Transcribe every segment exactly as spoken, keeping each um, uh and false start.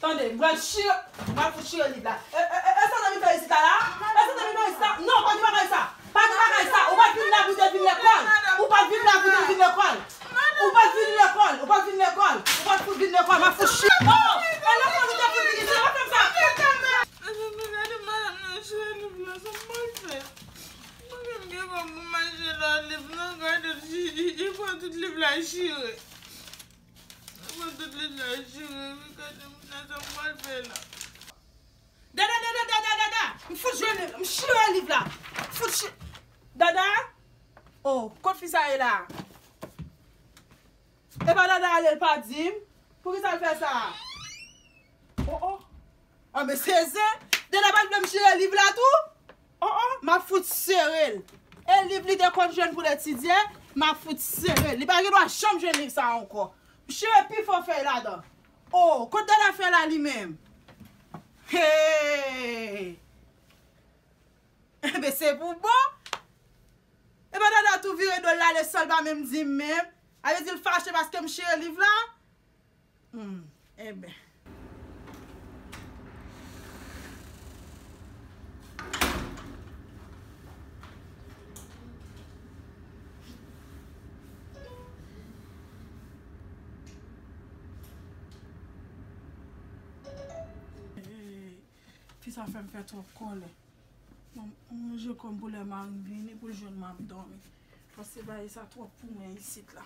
Tande, m pral chire, m pral fout chire liv la. E, e, e, e sa w te vin fè isit la, la? E sa w te vin fè isit la? Non, pa di bagay sa. Pa di bagay sa. Ou pa t vin la pou te vin lekòl. Ou pa t vin la pou te vin lekòl. Ou pa t vin lekòl. Ou pa t vin lekòl. Ou pa t fout vin lekòl. M ap fout chire. Oh! E lekòl ou te fout vin isit la, pa fè m sa. Gade madanm nan chire liv la, sa m pral fè. Mwen menm gen kòb pou m al chire lòt liv, non, gade, li, li, li pran tout liv la, li chire. Mwen tout lè nan jire, wi, gade moun nan sa m pral fè la. Dada, dada, dada, dada! M fout jwe liv, m chire liv la. M fout chi-, Dada? Oh, kot fi sa ye la? E pa Dada ale l pa di m? Poukisa l fè sa? Oh, oh. Ah, men se zen. Dada pa t vle m chire liv la tou? Oh, oh, m ap fout sere l. E liv li te konn jwenn pou l etidye, m ap fout sere l. Li pa gen dwa janm jwenn liv sa a ankò. M chire pi fò fèy ladan. Oh, kot Dada fè la li menm? Hey! Enben, se pou bon. Epa Dada tou vire do l ale san l pa menm di m menm. A vle di l fache paske m chire liv la? Hmm, enben. Hey, fi sa fè m fè twòp kòlè. Bon, m ranje kò m pou lè mari m vini pou l jwenn mwen ap dòmi. Paske bagay sa twòp pou mwen isit la.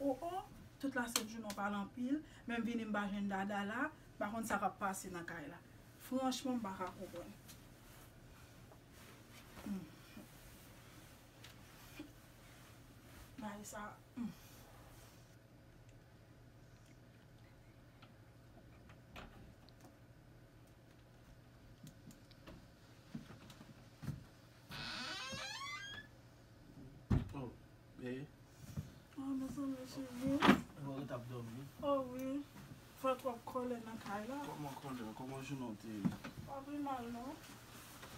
Oh, oh, tout lasent jounen w pale anpil, men m vini m pa jwenn Dada la, m pa konn sa k ap pase nan kay la. Franchman, m pa ka konprann. Hmm. Bagay sa, hmm. Oh, baby. Oh, mezanmi, cheri. Ou ret ap dòmi? Oh, wi. Fè twòp kòlè nan kay la. Kòman kòlè? Kòman jounen w te ye? Pa pi mal, non.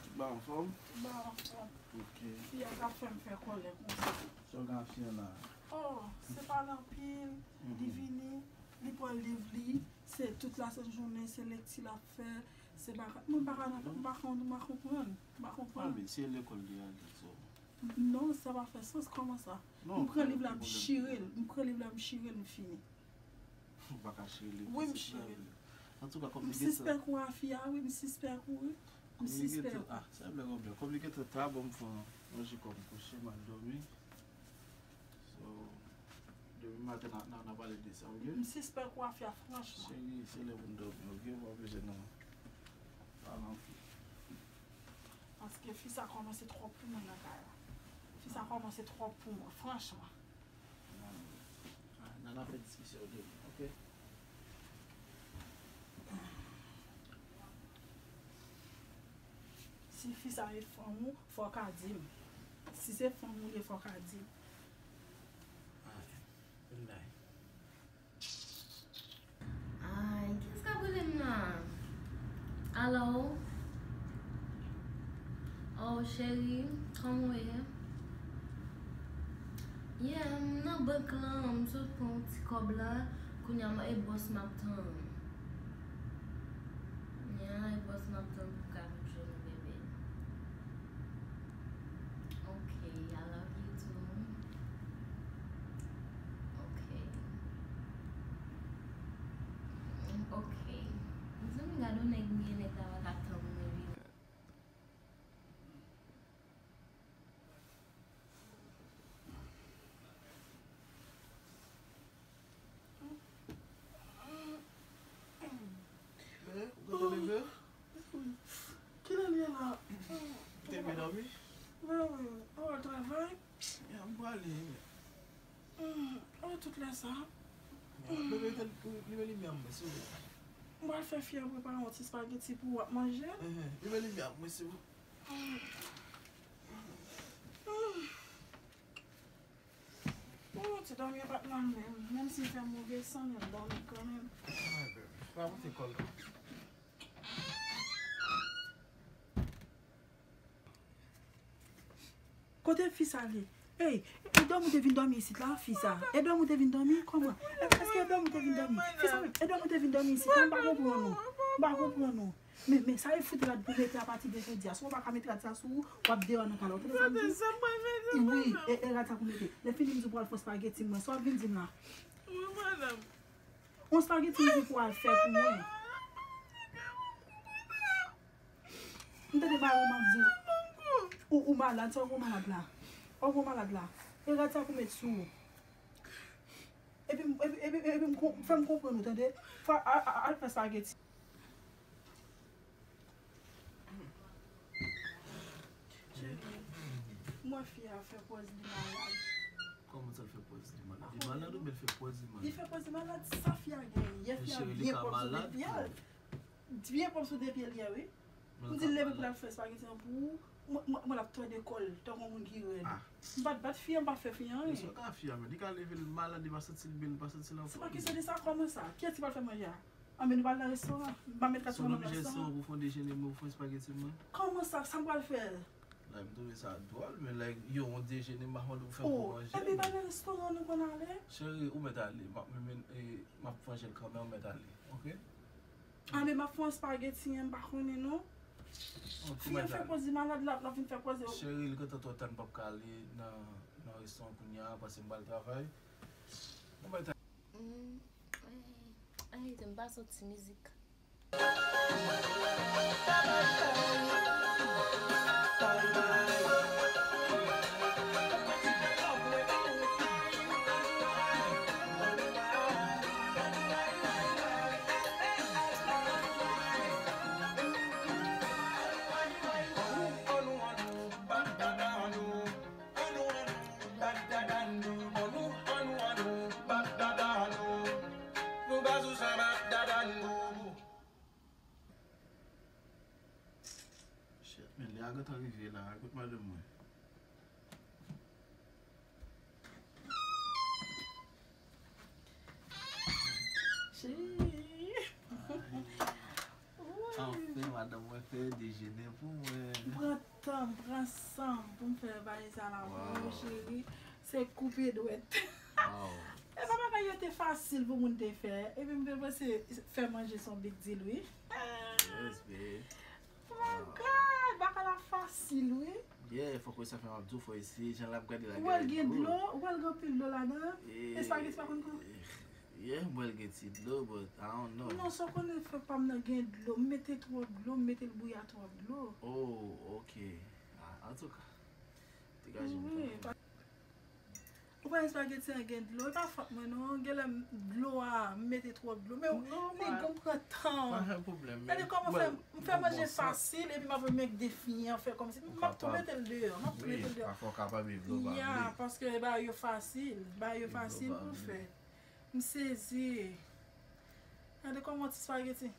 Tout bagay anfòm? Tout bagay anfòm. Ok. Fi a ka fè m fè kòlè konsa. Sa w gen ak fi a la? Oh, se pale anpil. Li vini, li pran liv li. Se tout lasent jounen, se lekti l ap fè. Se bagay, mwen pa ka, m pa konn, m pa konprann. M pa konprann. Ah, men se lekòl li ale, so. Non, sa pa fè sans, kòman sa? M pran liv la, m chire l. M pran liv la, m chire l, m fini. Ou pa ka chire liv. Wi, m chire l. Antouka, m sispèk ou a fi a, wi, m sispèk ou, wi. M sispèk ou. Ah, sa vle konprann. Kòm li gentan ta, bon, m pran manje kò m kouche, m al dòmi. So, demen maten, n a, n a, n a pale de sa, oke? M sispèk ou a fi a, franchman. Cheri, se lè pou n dòmi, oke? Pa bezwen nan pale anpil. Paske fi sa kòmanse twòp pou mwen nan kay la. Fi sa kòmanse twòp pou mwen, franchman. Nan, nan, nan fè diskisyon demen, oke? Si fi sa e fanm ou, fò w ka di m. Si se fanm ou ye, fò w ka di m. Ay, kiyès k ap rele m la? Alo? Oh, cheri, kòman w ye? Yeah, m nan bank lan, m sot pran yon ti kòb la. Kounye a, e bòs m ap tann. Yeah, e bòs m ap tann pou m ka vin jwenn ou, bebe. Ok, I love you too. Ok. Ok. Mezanmi, gade yon nèg m ye, nèg la pa ka tann mwen vini. Bebe, ou gentan leve? Kilè l ye la? Ou te byen dòmi? Mwen wi, ou al travay? Ya, m prale. Hmm, oh, tout lè sa. Ya, bebe, limen limyè m, silvouplè. M pral fè fi a prepare yon ti spageti pou w ap manje. Enhen, limen limyè m, silvouplè. Hmm. Hmm. Oh, ti dòmi an pa t mal menm. Menm si l fè move san, men l dòmi kanmenm. Ay, bebe, pa pote kò l non. Kote fi sa l ye? Ey, e dòmi w te vin dòmi isit la, fi sa? E dòmi w te vin dòmi? Kòman? E, èske e dòmi w te vin dòmi? Fi sa menm, e dòmi w te vin dòmi isit la? M pa konprann ou. M pa konprann ou. Men, men sa e fout rad pou mete apati de jodi a. Si w pa ka met rad sa sou ou, w ap deyò nan kay la. Ou tande sa m di w? Wi, e, e rad sa pou mete. Lè fini m di w pou al fè espageti mwen, sa w ap vin di m la? Wi, madanm. Yon espageti m di pou al fè pou mwen. M tande bagay ou m ap di w. Ou, ou malad, sa w gwo malad la? Ou gwo malad la? E rad sa pou met sou ou. Epi, epi, epi, epi m kon- fè m konprann ou, tande? Fò a- a- al fè espageti. Cheri, m wè fi a fè pòz li malad. Kòman sa l fè pòz li malad? Li malad oubyen l fè pòz li malad? Li fè pòz li malad, sa fi a gen. Yè fi a byen pòp sou de pye l. Byen pòp sou de pye l yè, wi. M di l leve pou l al fè espageti an pou ou. Mwen, mwen, mwen ap tòde kò l, tankou yon moun ki rèd. M pa t bat fi an, m pa fè fi an anyen. Sa ka fi a, men li ka leve l malad, li pa santi l byen, li pa santi l anfòm. Se pa kesyon de sa, kòman sa? Kiyès ki pral fè manje a? Anben, nou pral nan restoran. M pa met kat sou nan restoran. So, nou oblije restoran pou fè yon dejene, mwen, pou fè espageti mwen. Kòman sa? Sa m pral fè? Like, m twouve sa dwòl, men, like, yo, yon dejene, m pa mande pou fè pou manje. Oh, epi pa nan restoran nou konn ale? Cheri, ou mèt ale. M ap, men, men, e, m ap fè manje l kanmenm, ou mèt ale, oke? A, men m ap fè yon espageti, m pa konnen non. Fi an fè pòz li malad la, l ap vin fè pòz li. Cheri, li gentan twò ta, m p ap ka ale nan, nan restoran kounye a, paske m pral travay. Bon, mwen ta- Mm, eh, eh, m pa sot ti mizik. Shit, men lè a gentan rive la, kote madanm mwen? Cheri. Anfen, madanm mwen fè dejene pou mwen. M pran tan m, pran san m pou m fè bagay sa la pou ou, cheri. Se koupe dwèt. E pa bagay yo te fasil pou moun te fè. Epi m te panse fè manje se yon big deal, wi. Yes, babe. Oh my God, bagay la fasil, wi. Yeah, fòk wè sa fè m ap di w, fò eseye, jan l ap gade la. Ou wè l gen dlo, ou wè l gen anpil dlo ladan. Espageti pa konn kou. Yeah, m wè l gen ti dlo, but I don't know. Non, sa w konnen fè pa m nan gen dlo. M mete twòp dlo, m mete l bouyi a twòp dlo. Oh, ok. Ah, antouka, degaje m. Wi. Ou pa espageti an gen dlo, e pa fòt mwen non, genlè m- dlo a, m mete twòp dlo, men li gon pran tan. Pa gen pwoblèm, men gade kòman fè m fè manje fasil, epi m ap remèk defi an, fè kòmsi m ap tou mete l deyò, m ap tou mete l deyò. Pafwa w kapab, men dlo pa vle. Ya, paske bagay yo fasil, bagay yo fasil pou fè. M sezi. Gade kòman ti espageti.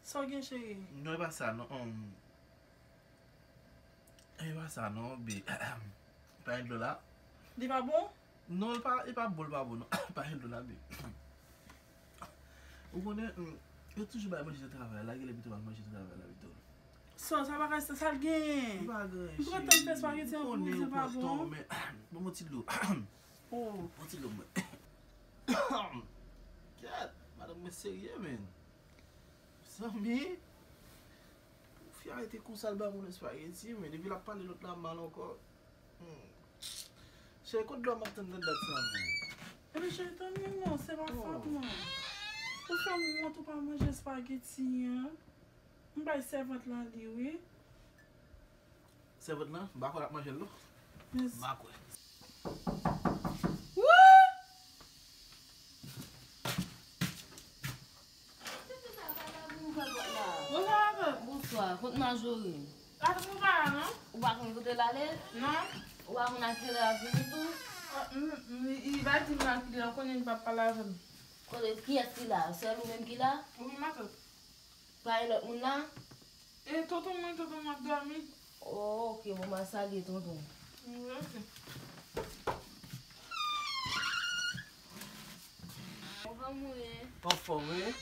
Sa w gen, cheri? Non, e pa sa, non. E pa sa, non, bi. Pa gen dlo la? Li pa bon? Non, li pa, li pa bon, li pa bon, non. Pa gen dlo la, bi. Ou konnen, yo toujou bay manje nan travay la, genlè pito bay manje nan travay la, pito. Sa, sa pa ka, sa, sa l genyen? Li pa gen, cheri. M pran tan m fè espageti an pou ou di l pa bon. Men, bon, bon ti dlo. Oh, bon ti dlo, mwen. Kèt, madanm mwen serye, men. Zanmi, pou fi a rete konsa, l ba moun espageti, men depi l ap pale lòt la mal ankò. Hmm. Cheri, kot dlo m ap tann nan dat sa, men? Ebyen, cheri, tann li non, se pa fòt mwen. Ou fè m wont, ou pa manje espageti an. M bay sèvant lan li, wi. Sèvant lan, m pa kwè l ap manje l non. M pa kwè. Wouy! Bonswa, madanm. Bonswa, kot Majori? Madanm, ou pa la, non? Ou pa konn kote l ale? Non. Ou pa konn a kilè l ap vini tou? Ah, m, m, li pa di m a kilè, ou konnen li p ap pale avè m. Kote, kiyès ki la? Sèl ou menm ki la? Wi, matant. Pa gen lòt moun la? E tonton mwen, tonton mwen ap dòmi. Oh, ok, bon, m a salye tonton. Wi, ok. Ou kòman ou ye? Anfòm, wi.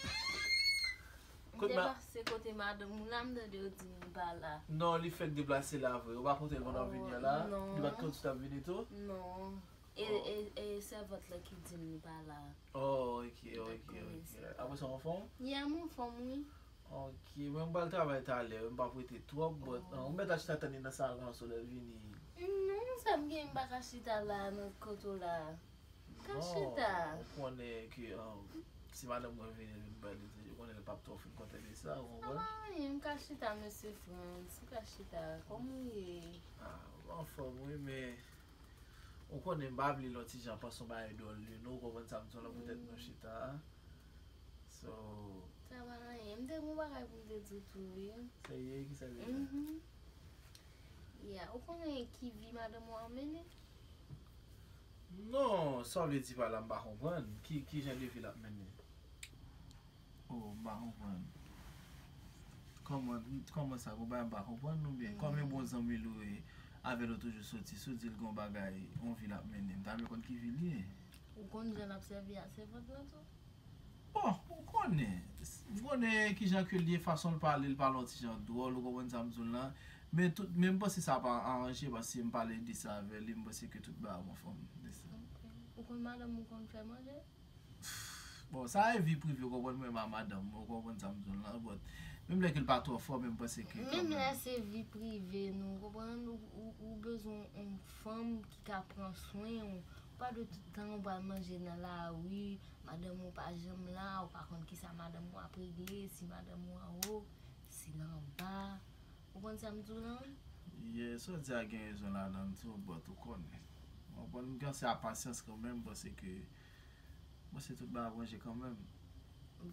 M te pase kote madanm ou la, m tande yo di m pa la. Non, li fèk deplase la vre. Ou pa konte l pandan w vini an la? Non. Li pa t konn si t ap vini tou? Non. E, e, e sèvant lan ki di m li pa la. Oh, ok, ok, ok. Apre sa, w anfòm? Yeah, m anfòm, wi. Ok, mwen m pral travay talè, m p ap rete twòp, but, uh, ou mèt al chita tann li nan salon an, so lè l vini. Non, sa m gen, m pa ka chita la, nan kote w la. M ka chita. Ou konnen ke, um, si madanm mwen vini, li vin pale, ou konnen li p ap twò fin kontante de sa, ou konprann? Pa anyen, m ka chita, mesye Frantz, m ka chita. Kòman w ye? Ah, m anfòm, wi, men ou konnen m pa vle lòt ti jan panse yon bagay dwòl li, non, ou konprann sa m di w la, poutèt nou chita. So. Sa pa anyen. M te gen yon bagay pou m te di w tou, wi. Serye? Kisa l te? Mhm. Yeah, ou konnen ki vi madanm ou ap mennen? Non, sa w vle di pa la, m pa konprann. Ki, ki jan de vi l ap mennen? Oh, m pa konprann. Kòman, kòman sa, gon bagay m pa konprann oubyen? Kòm yon bon zanmi l ou ye, avè l ou toujou soti, si w di l gon bagay, yon vi l ap mennen, m ta renmen konn ki vi l ye. Ou konn jan l ap sèvi ak sèvant lan tou? Bon, ou konnen, ou konnen kijan ke l ye, fason l pale, l pale yon ti jan dwòl, ou konprann sa m di w lan. Men tout, men m panse sa pa aranje, paske m pale de sa avè li, m panse ke tout bagay ap anfòm de sa. Ok. Ou konn madanm ou konn fè manje? Bon, sa e vi prive, ou konprann, mwen menm a madanm mwen, ou konprann sa m di w lan, but menm lè ke l pa twò fò, men m panse ke menm lè se vi prive nou, ou konprann, ou, ou, ou bezwen yon fanm ki ka pran swen w. Ou pa dwe tout tan ou pral manje nan lari, madanm ou pa janm la, ou pa konn kisa madanm ou ap regle, si madanm ou anwo, si l anba. Ou konn sa m di w lan? Yeah, sa w di a gen rezon ladan l tou, but ou konnen. Ou konprann, m gen se a pasyans kanmenm, paske Bon, se tout bagay ap ranje kanmenm.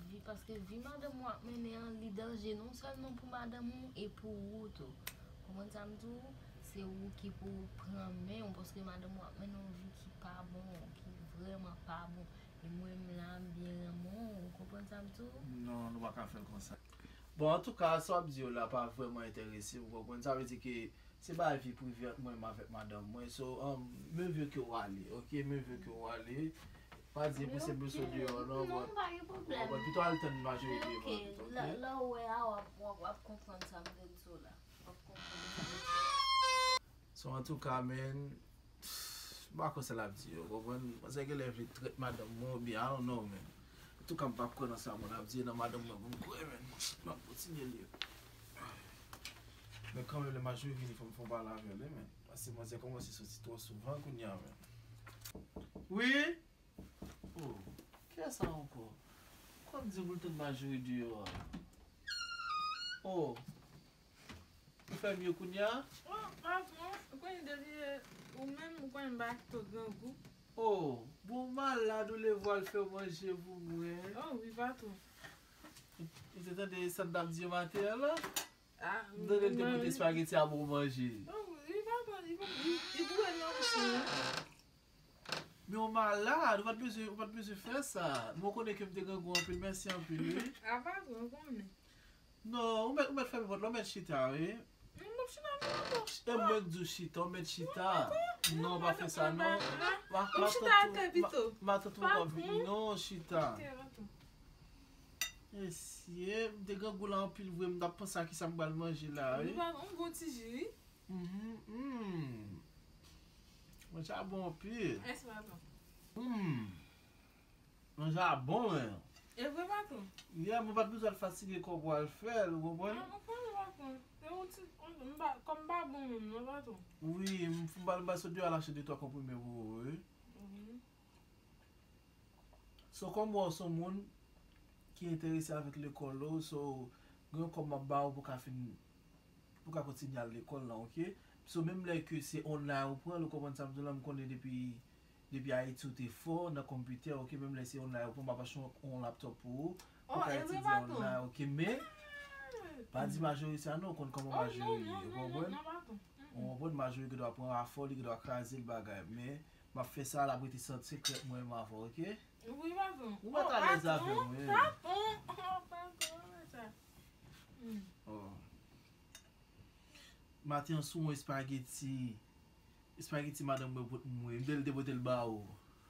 Vi, paske vi madanm ou ap mennen an, li danje non sèlman pou madanm ou e pou ou tou. Konprann sa m di w? Se ou ki pou pran men w, paske madanm ou ap mennen yon vi ki pa bon, ki vrèman pa bon. E mwen menm la, m byen renmen w, ou konprann sa m di w? Non, nou pa ka fè l konsa. Bon, antouka, sa w ap di yo la pa vrèman enterese m, ou konprann? Sa vle di ke se bagay vi prive ant mwen menm avèk madanm mwen. So, um, mieux vaut que w ale, ok? Mieux vaut que w ale. Pa di pou se bezwen deyò, non, non, but pa gen pwoblèm. Bon, pito al tann majorite yo, ok? Lè, lè w wè a, w ap, w ap, w ap konprann sa m vle di w la. W ap konprann sa m vle di w. So, antouka, man, m pa kwè sa l ap di yo, konprann? Manzè genlè vle trèt madanm mwen oubyen I don't know, man. Antouka, m p ap kwè nan sa moun ap di, nan madanm mwen pou m kwè, man. M ap kontinye li. Men kanmenm, lè Majorie vini, fò m fè yon pale avè l, wi, man. Paske manzè kòmanse soti twò souvan kounye a, man. Wi? Oh, kiyès sa ankò? Kòm di pou l tann Majorie deyò a. Oh. Ou fè mye kounye a? Oh, patwon, ou konnen depi ou menm, ou konnen m pa twò grangou. Oh, bon malad, ou leve al fè manje pou mwen. Oh, wi, patwon. Ou te tande sa n t ap di yo maten an la? Ah, m tande l te pote espageti a pou w manje. Oh, wi, patwon, li, li, li boure nan kou. Men w malad, ou pa t bezwen, ou pa t bezwen fè sa. Men w konnen ke m te grangou anpil, mèsi anpil, wi. A patwon, ou konnen. Non, ou mèt, ou mèt fèmen pòt la, ou mèt chita, wi. Non, m ap chita, non, non. E mwen k di w chita, ou mèt chita. Non, non, non, pa fè sa, non. M ap chita atè pito. Matant ou kòb vini, non, chita. Mesye, m te grangou la anpil vre, m t ap panse a kisa m pral manje la, wi. M bon ti ji, wi. Mhm, mm. Manje a bon anpil. Mèsi, patwon. Mm. Manje a bon, men. E vre, patwon? Yeah, mwen pa t bezwen al fatige kò pou al fè l, ou konprann? Ah, m konprann, patwon. Se yon ti, m pa, kò m pa bon menm, non, patwon. Wi, m, m pral ba sot deyò al achte de twa konprime pou ou, wi. Mhm. So, kòm w wè w se yon moun ki enterese avèk lekòl ou, so, gen yon kòb m ap ba ou pou ka fin, pou ka kontinye al lekòl lan, ok? So, menm lè ke se online ou pran l, ou konprann sa m di w la, m konnen depi, depi Ayiti ou te fò nan konpitè, ok? Menm lè se online ou pran, m ap achte yon, yon laptop pou ou, pou ka etidye online, ok? Men, pa di Majori sa non, ou konn kòman Majori ye, ou konprann? Ou konprann, Majori gen dwa pran afò, li gen dwa kraze l bagay, men m ap fè sa, l ap rete sant sekrè mwen menm avè w, ok? Wi, patwon. Ou mèt alèz avè mwen. Patwon, patwon, sa. Hmm. Oh. Maten an sou yon espageti, espageti madanm mwen pot mwen. M te, li te pote l ba ou.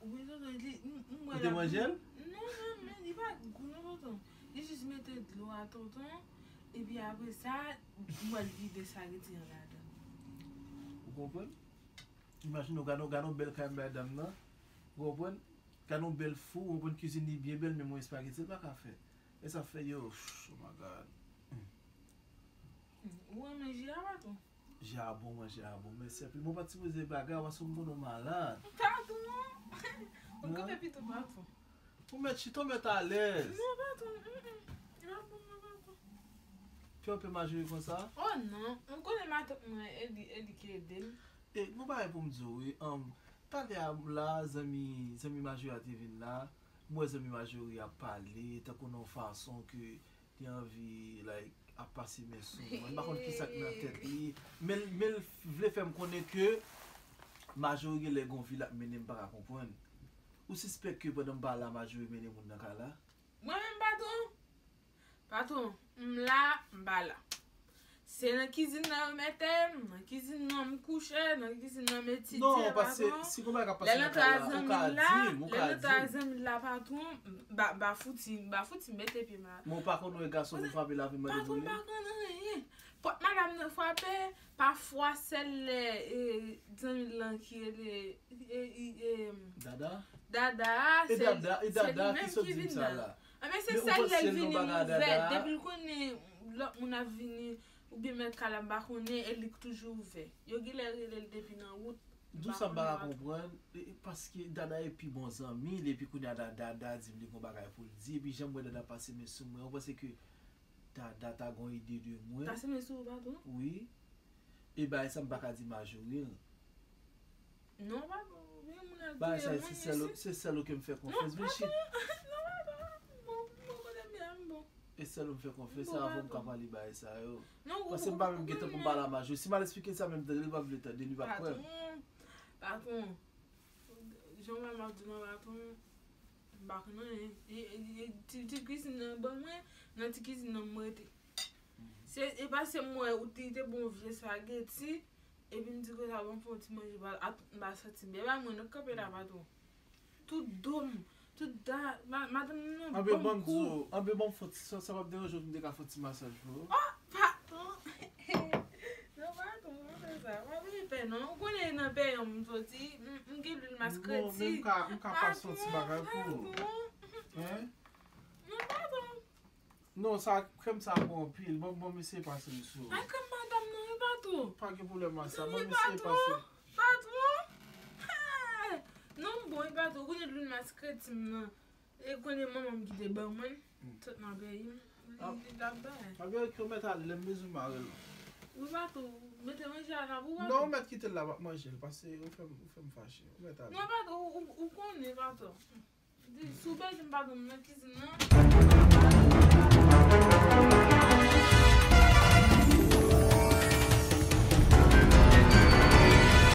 Wi, tonton, li, m, m wè l ap. Ou te manje l? Non, non, men li pa gou non, tonton. Li jis mete dlo a, tonton. Epi apre sa, m wè l vide espageti an ladan. Ou konprann? Imajine w, gade, gade yon bèl kay madanm nan. Ou konprann? Gade yon bèl fou, ou konprann, kizin li byen bèl, men yon espageti l pa ka fè. E sa fè yo, oh my God. Ou renmen je a, patwon? Je a bon, manje a bon, mèsi anpil. Mwen pa t sipoze bagay, paske m konn ou malad. Patwon! Ou kanpe pito, patwon. Ou mèt chita, ou mèt alèz. Non, patwon. Mm, mm. Patwon, non, patwon. Pè w pè Majori konsa? Oh non, m konnen matant mwen, e li, e li ki ede m. E, yon bagay pou m di w, wi. Um, talè a la, zanmi, zanmi Majori a te vin la. M wè zanmi Majori ap pale, tankou nan yon fason ke li anvi, like, ap pase men sou mwen. M pa konn kisa k nan tèt li. Men, men l vle fè m konnen ke Majori gen lè gon vi l ap mennen, m pa ka konprann. Ou sispèk ke pandan m pa la, Majori mennen moun nan kay la? Mwen menm, patwon? Patwon, m la, m pa la. Se nan kizin nan yo mete m, nan kizin nan m kouche, nan kizin nan m etidye, patwon. Non, paske si gon bagay k ap pase nan kay la, ou ka di m, ou ka di m. Lè nan twa zanmi la, patwon, m pa, m pa fouti, m pa fouti mete pye m la. Men w pa konn wè gason pou frape lavi mande pou li? Patwon, m pa konn anyen. Pòt madanm nan frape, pafwa sèl lè, e, zanmi l lan ki rele, e, e, e, Dada? Dada a, se li menm ki vin nan. Anben, se sèl lè l vini ouvè. Depi l konnen lòt moun ap vini, oubyen mèt kay la, m pa konnen, e li k toujou ouvè. Yo genlè rele l depi nan wout. Di w sa m pa ka konprann, e, e, paske Dada e pi bon zanmi l, epi kounye a Dada di m li gon bagay pou l di, epi jan m wè Dada pase men sou mwen, ou panse ke Dada ta gon ide de mwen? Pase men sou ou, patwon? Wi. E bagay sa m pa ka di Majori. Non, patwon, men moun nan touye moun isi. Se sèl ou ke m fè konfyans. Men chit. Non, patwon, non, patwon, m bon, m bon kote m ye a, m bon. E sèl ou m fè konfyans, se avè w m ka pale bagay sa yo. Non, ou, paske m pa menm gen tan pou m pale a Majori. Si m al eksplike l sa menm tande, li p ap vle tande, li p ap kwè m. Patwon, patwon, jan mama di mwen, patwon, m pa konn anyen. E, e, e, ti, ti kizin nan ban mwen, nan ti kizin nan m rete. Se, e paske m wè ou te, te bon vye espageti, epi m di konsa, bon, fè yon ti manje, ba, m pa santi m byen. E ba mwen, nan kanpe la, patwon. Tout do m, tout da, ma, madanm nan ban m kou. Anben, ban m fè ti, sa, sa p ap deranje w, m te ka fè ti masaj pou ou? Oh, patwon! Non, patwon, pa fè sa. Pa vin pè, non. Ou konnen nan peyi an m soti, m, m gen lwil maskreti. Non, men m ka, m ka pase yon ti bagay pou ou. Patwon, patwon. Hein? Non, patwon. Non, sa, krèm sa bon anpil. Bon, bon, mesye pase m sou. Ay, krèm madanm nan, wi, patwon. Pa gen pwoblèm ak sa. Bon, mesye pase. Patwon. Non, m bon, wi, patwon. Ou konnen lwil maskreti m nan. E konnen manman m ki te ban mwen. Tout nan peyi m. Li, li t ap bay. Abyen, ok, ou mèt ale, lè m bezwen m a rele w. Wi, patwon. Mete manje a nan pou ou, patwon. Non, ou mèt kite l la, m ap manje l, paske ou fè m, ou fè m fache. Ou mèt ale. Non, patwon, ou, ou, ou konnen, patwon. Di, si w bezwen m, patwon, m nan kizin nan.